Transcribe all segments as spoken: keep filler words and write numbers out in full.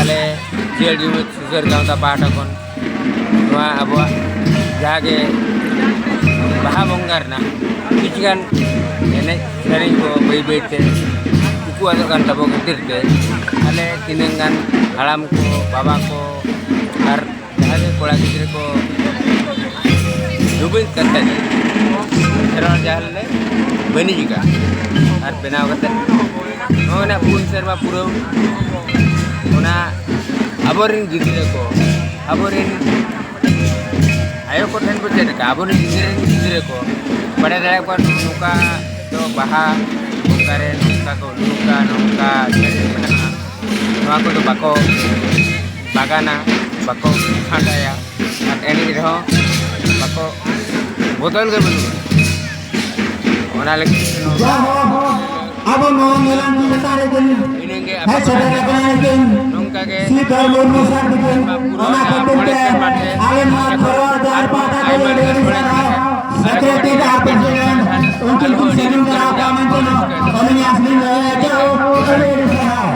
ᱟᱞᱮ ᱡᱤᱭᱟᱹᱲ ᱡᱩᱢᱤᱫ ᱥᱩᱥᱟᱹᱨ ᱜᱟᱶᱛᱟ ᱯᱟᱦᱴᱟ ᱠᱷᱚᱱ ᱱᱚᱣᱟ ᱟᱵᱚᱣᱟᱜ ᱡᱟᱦᱟᱸ ᱜᱮ ᱵᱟᱦᱟ ᱵᱚᱸᱜᱟ ᱨᱮᱱᱟᱜ ᱠᱤᱪᱷᱩᱜᱟᱱ ᱮᱱᱮᱡ ᱥᱮᱨᱮᱧ ᱠᱚ ᱵᱟᱹᱭ ᱵᱟᱹᱭ ᱛᱮ ᱩᱠᱩ ᱟᱫᱚᱜ ᱠᱟᱱ ᱛᱟᱵᱚ ᱠᱷᱟᱹᱛᱤᱨ ᱛᱮ ᱟᱞᱮ ᱛᱤᱱᱟᱹᱝ ᱜᱟᱱ ᱦᱟᱲᱟᱢ ᱠᱚ, ᱵᱟᱵᱟ ᱠᱚ ᱟᱨ ᱡᱟᱦᱟᱸ ᱜᱮ ᱠᱚᱲᱟ ᱜᱤᱫᱽᱨᱟᱹ ᱠᱚ ᱡᱩᱢᱤᱫ ᱠᱟᱛᱮ ᱠᱷᱮᱨᱣᱟᱲ ᱡᱟᱦᱮᱨ ᱞᱮ ᱵᱟᱹᱱᱤᱡ ᱟᱠᱟᱫᱼᱟ᱾ ᱟᱨ ᱵᱮᱱᱟᱣ ᱠᱟᱛᱮ ᱱᱚᱜᱼᱚᱭ ᱱᱟᱜ ᱯᱩᱱ ᱥᱮᱨᱢᱟ ᱯᱩᱨᱟᱹᱣ ᱚᱱᱟ ᱟᱵᱚᱨᱮᱱ ᱜᱤᱫᱽᱨᱟᱹ ᱠᱚ, ᱟᱵᱚᱨᱮᱱ ᱟᱭᱳ ᱠᱚ ᱴᱷᱮᱱ ᱵᱚ ᱪᱮᱫ ᱞᱮᱠᱟ, ᱟᱵᱚᱨᱮᱱ ᱜᱤᱫᱽᱨᱟᱹ ᱨᱮᱱ ᱜᱤᱫᱽᱨᱟᱹ ᱠᱚ ᱵᱟᱲᱟᱭ ᱫᱟᱲᱮᱭᱟᱠᱚᱣᱟ ᱱᱚᱝᱠᱟ ᱫᱚ ᱵᱟᱦᱟ ᱵᱚᱸᱜᱟ ᱨᱮ ᱱᱚᱝᱠᱟ ᱠᱚ ᱩᱰᱩᱠᱟ, ᱱᱚᱝᱠᱟ ᱥᱮᱨᱮᱧ ᱢᱮᱱᱟᱜᱼᱟ, ᱱᱚᱣᱟ ᱠᱚᱫᱚ ᱵᱟᱠᱚ ᱵᱟᱜᱟᱱᱟ, ᱵᱟᱠᱚ ᱠᱷᱟᱸᱰᱟᱭᱟ᱾ ᱟᱨ ᱮᱱᱮᱡ ᱨᱮᱦᱚᱸ ᱵᱟᱠᱚ ᱵᱚᱫᱚᱞ ᱜᱮ ᱵᱟᱹᱱᱩᱜᱼᱟ᱾ ᱚᱱᱟ ᱞᱟᱹᱜᱤᱫ ᱛᱮ ᱱᱚᱣᱟ ᱡᱟᱭᱦᱳᱠ, ᱟᱵᱚ ᱱᱚᱣᱟ ᱢᱮᱞᱟ ᱪᱮᱛᱟᱱ ᱨᱮ ᱤᱱᱟᱹᱜᱮ ᱟᱯᱮ ᱦᱮᱡ ᱥᱮᱴᱮᱨ ᱟᱠᱟᱱᱟ ᱱᱩᱠᱤᱱ ᱱᱚᱝᱠᱟ ᱜᱮ ᱥᱤ ᱫᱷᱚᱨᱢᱚ ᱥᱟᱨ ᱛᱟᱹᱠᱤᱱ᱾ ᱯᱩᱨᱟᱹᱣ ᱚᱱᱟ ᱮᱱᱟ, ᱠᱷᱟᱹᱛᱤᱨ ᱢᱚᱬᱮ ᱛᱮ ᱥᱮᱨᱢᱟ ᱛᱮ ᱟᱞᱮ ᱱᱚᱣᱟ ᱟᱨᱦᱚᱸ ᱠᱷᱚᱨᱚᱣᱟᱲ ᱡᱟᱦᱮᱨ ᱟᱨᱦᱚᱸ ᱯᱟᱦᱴᱟ ᱟᱭᱢᱟ ᱠᱷᱚᱱ ᱟᱹᱰᱤ ᱰᱷᱮᱨ ᱟᱹᱰᱤ ᱢᱚᱬᱮ ᱥᱟᱨᱦᱟᱣ᱾ ᱥᱮᱨᱢᱟ ᱥᱮᱠᱨᱮᱴᱟᱨᱤ ᱟᱨ ᱯᱨᱮᱥᱤᱰᱮᱱᱴ ᱩᱱᱠᱤᱱ ᱠᱤᱱ ᱥᱟᱹᱜᱩᱱ ᱫᱟᱨᱟᱢ ᱠᱚᱣᱟ ᱢᱮᱱᱛᱮ ᱟᱹᱞᱤᱧᱟᱜ ᱟᱹᱰᱤ ᱟᱹᱰᱤ ᱥᱟᱨᱦᱟᱣ᱾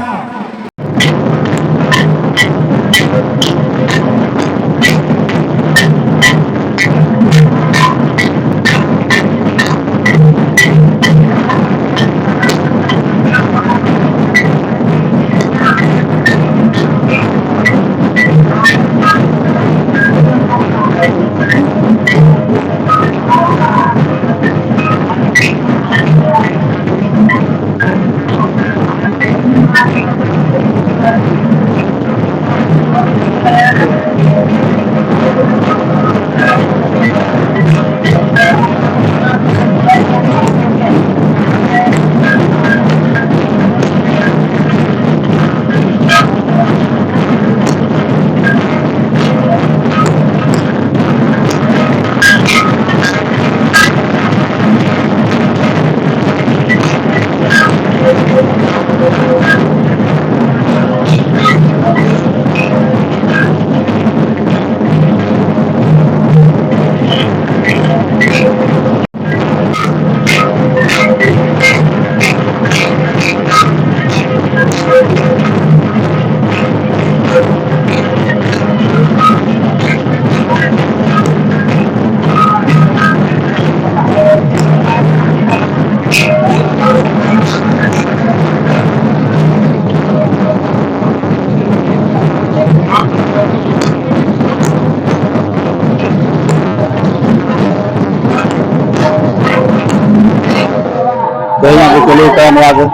ᱛᱮᱦᱮᱧᱟᱜ ᱫᱚ ᱪᱟᱹᱞᱩ ᱠᱟᱱᱟ ᱱᱚᱣᱟ ᱜᱮ,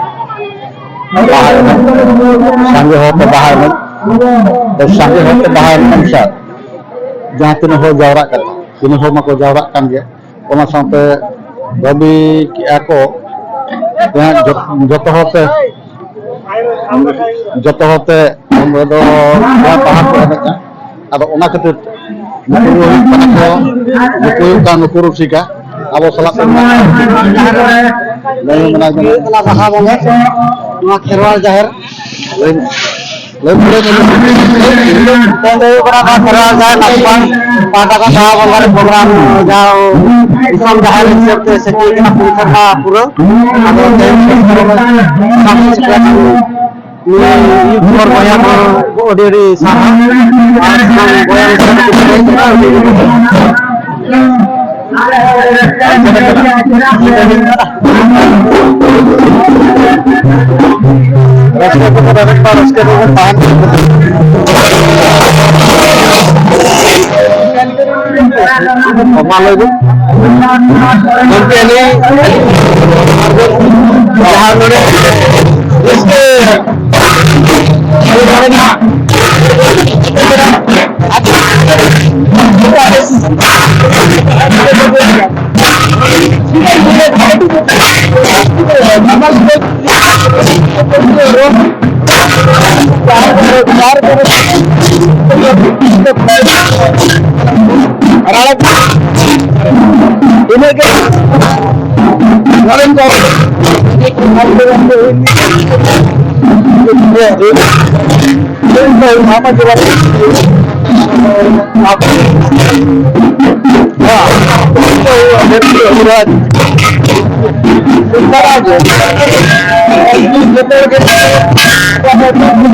ᱵᱟᱦᱟ ᱮᱱᱮᱡ᱾ ᱥᱟᱸᱜᱮ ᱦᱚᱲᱛᱮ ᱵᱟᱦᱟ ᱮᱱᱮᱡ, ᱥᱟᱸᱜᱮ ᱦᱚᱲᱛᱮ ᱵᱟᱦᱟ ᱮᱱᱮᱡ ᱚᱱᱩᱥᱟᱨ ᱡᱟᱦᱟᱸ ᱛᱤᱱᱟᱹᱜ ᱦᱚᱲ ᱡᱟᱣᱨᱟᱜ ᱠᱟᱱᱟ, ᱛᱤᱱᱟᱹᱜ ᱦᱚᱲ ᱢᱟᱠᱚ ᱡᱟᱣᱨᱟᱜ ᱠᱟᱱ ᱜᱮ, ᱚᱱᱟ ᱥᱟᱶᱛᱮ ᱫᱟᱹᱵᱤ ᱠᱮᱜᱼᱟ ᱠᱚ ᱡᱟᱦᱟᱸ ᱡᱚᱛ-, ᱡᱚᱛᱚ ᱦᱚᱲᱛᱮ, ᱡᱚᱛᱚ ᱦᱚᱲᱛᱮ ᱱᱚᱰᱮ ᱫᱚ ᱡᱟᱦᱟᱸ ᱵᱟᱦᱟ ᱠᱚ ᱮᱱᱮᱡᱼᱟ᱾ ᱟᱫᱚ ᱚᱱᱟ ᱠᱷᱟᱹᱛᱤᱨ ᱱᱩᱠᱩ ᱦᱩᱭᱩᱜ ᱠᱟᱱᱟ ᱠᱚ, ᱱᱩᱠᱩ ᱦᱩᱭᱩᱜ ᱠᱟᱱᱟ ᱱᱩᱠᱩ ᱨᱩᱥᱤᱠᱟ, ᱟᱵᱚ ᱥᱟᱞᱟᱜ ᱠᱚ ᱢᱮᱱᱟᱜ ᱠᱚᱣᱟ᱾ ᱞᱟᱹᱭ ᱢᱮ, ᱞᱟᱹᱭ ᱢᱮ᱾ ᱦᱩᱭᱩᱜ ᱠᱟᱱᱟ ᱵᱟᱦᱟ ᱵᱚᱸᱜᱟ, ᱱᱚᱣᱟ ᱠᱷᱮᱨᱣᱟᱲ ᱡᱟᱦᱮᱨ᱾ ᱞᱟᱹᱭ ᱢᱮ, ᱞᱟᱹᱭ ᱢᱮ, ᱞᱟᱹᱭ ᱢᱮ᱾ ᱛᱮᱦᱮᱧ ᱫᱚ ᱦᱩᱭᱩᱜ ᱠᱟᱱᱟ ᱱᱚᱣᱟ ᱠᱷᱮᱨᱣᱟᱲ ᱡᱟᱦᱮᱨ ᱱᱟᱜᱯᱟᱱ ᱯᱟᱦᱴᱟ ᱠᱷᱚᱱ ᱵᱟᱦᱟ ᱵᱚᱸᱜᱟ ᱨᱮ ᱯᱨᱳᱜᱨᱟᱢ, ᱡᱟᱦᱟᱸ ᱫᱤᱥᱚᱢ ᱡᱟᱦᱮᱨ ᱦᱤᱥᱟᱹᱵ ᱛᱮ ᱥᱮᱴᱮᱨ ᱠᱟᱱᱟ ᱯᱩᱱ ᱥᱮᱨᱢᱟ ᱯᱩᱨᱟᱹ᱾ ᱟᱫᱚ ᱛᱮᱦᱮᱧ ᱱᱤᱭᱟᱹ ᱤᱭᱩᱛᱷ ᱦᱚᱲ ᱵᱚᱭᱦᱟ ᱠᱚ ᱟᱹᱰᱤ ᱟᱹᱰᱤ ᱥᱟᱨᱦᱟᱣ᱾ ᱟᱨ ᱥᱟᱱᱟᱢ ᱵᱚᱭᱦᱟ ᱢᱤᱥᱨᱟ ᱠᱚ ᱴᱷᱤᱠ ᱜᱮᱭᱟ᱾ ᱨᱟᱹᱥᱠᱟᱹ ᱛᱮᱵᱚᱱ ᱮᱱᱮᱡ ᱢᱟ, ᱨᱟᱹᱥᱠᱟᱹ ᱛᱮᱵᱚᱱ ᱛᱟᱦᱮᱱ᱾ ᱢᱟ ᱞᱟᱹᱭ ᱵᱤᱱ᱾ ᱜᱚᱢᱠᱮ, ᱟᱹᱞᱤᱧ ᱡᱟᱦᱟᱸ ᱱᱚᱰᱮ ᱨᱟᱹᱥᱠᱟᱹ ᱤᱱᱟᱹᱜ ᱜᱮ᱾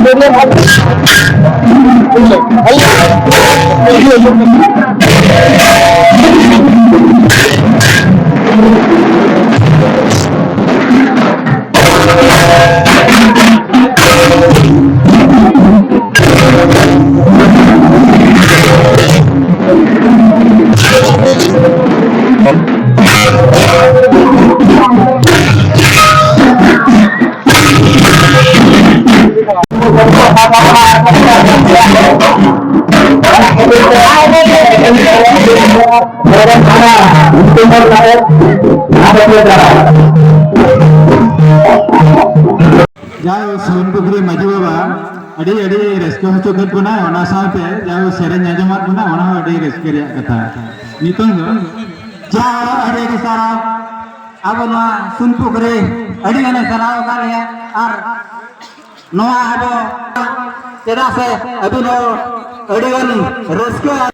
ᱱᱚᱰᱮᱱ ᱠᱚ ᱡᱟᱭ ᱦᱳᱠ, ᱥᱩᱱ ᱯᱩᱠᱷᱨᱤ ᱢᱟᱹᱡᱷᱤ ᱵᱟᱵᱟ ᱟᱹᱰᱤ, ᱟᱹᱰᱤ ᱨᱟᱹᱥᱠᱟᱹ ᱦᱚᱪᱚ ᱠᱮᱫ ᱵᱚᱱᱟ, ᱚᱱᱟ ᱥᱟᱶᱛᱮ ᱡᱟᱭ ᱦᱳᱠ, ᱥᱮᱨᱮᱧ ᱟᱸᱡᱚᱢᱟᱫ ᱵᱚᱱᱟ, ᱚᱱᱟ ᱦᱚᱸ ᱟᱹᱰᱤ ᱨᱟᱹᱥᱠᱟᱹ ᱨᱮᱭᱟᱜ ᱠᱟᱛᱷᱟ᱾ ᱱᱤᱛᱚᱝ ᱫᱚ ᱡᱟᱭ ᱦᱳᱠ, ᱟᱹᱰᱤ, ᱟᱹᱰᱤ ᱥᱟᱨᱦᱟᱣ᱾ ᱟᱵᱚ ᱱᱚᱣᱟ ᱥᱩᱱ ᱯᱩᱠᱷᱨᱤ ᱟᱹᱰᱤ ᱜᱟᱱᱮ ᱥᱟᱨᱦᱟᱣ ᱟᱠᱟᱫ ᱞᱮᱭᱟ, ᱟᱨ ᱱᱚᱣᱟ ᱟᱵᱚ ᱪᱮᱫᱟᱜ ᱥᱮ ᱟᱹᱵᱤᱱ ᱦᱚᱸ ᱟᱹᱰᱤ ᱜᱟᱱ ᱨᱟᱹᱥᱠᱟᱹ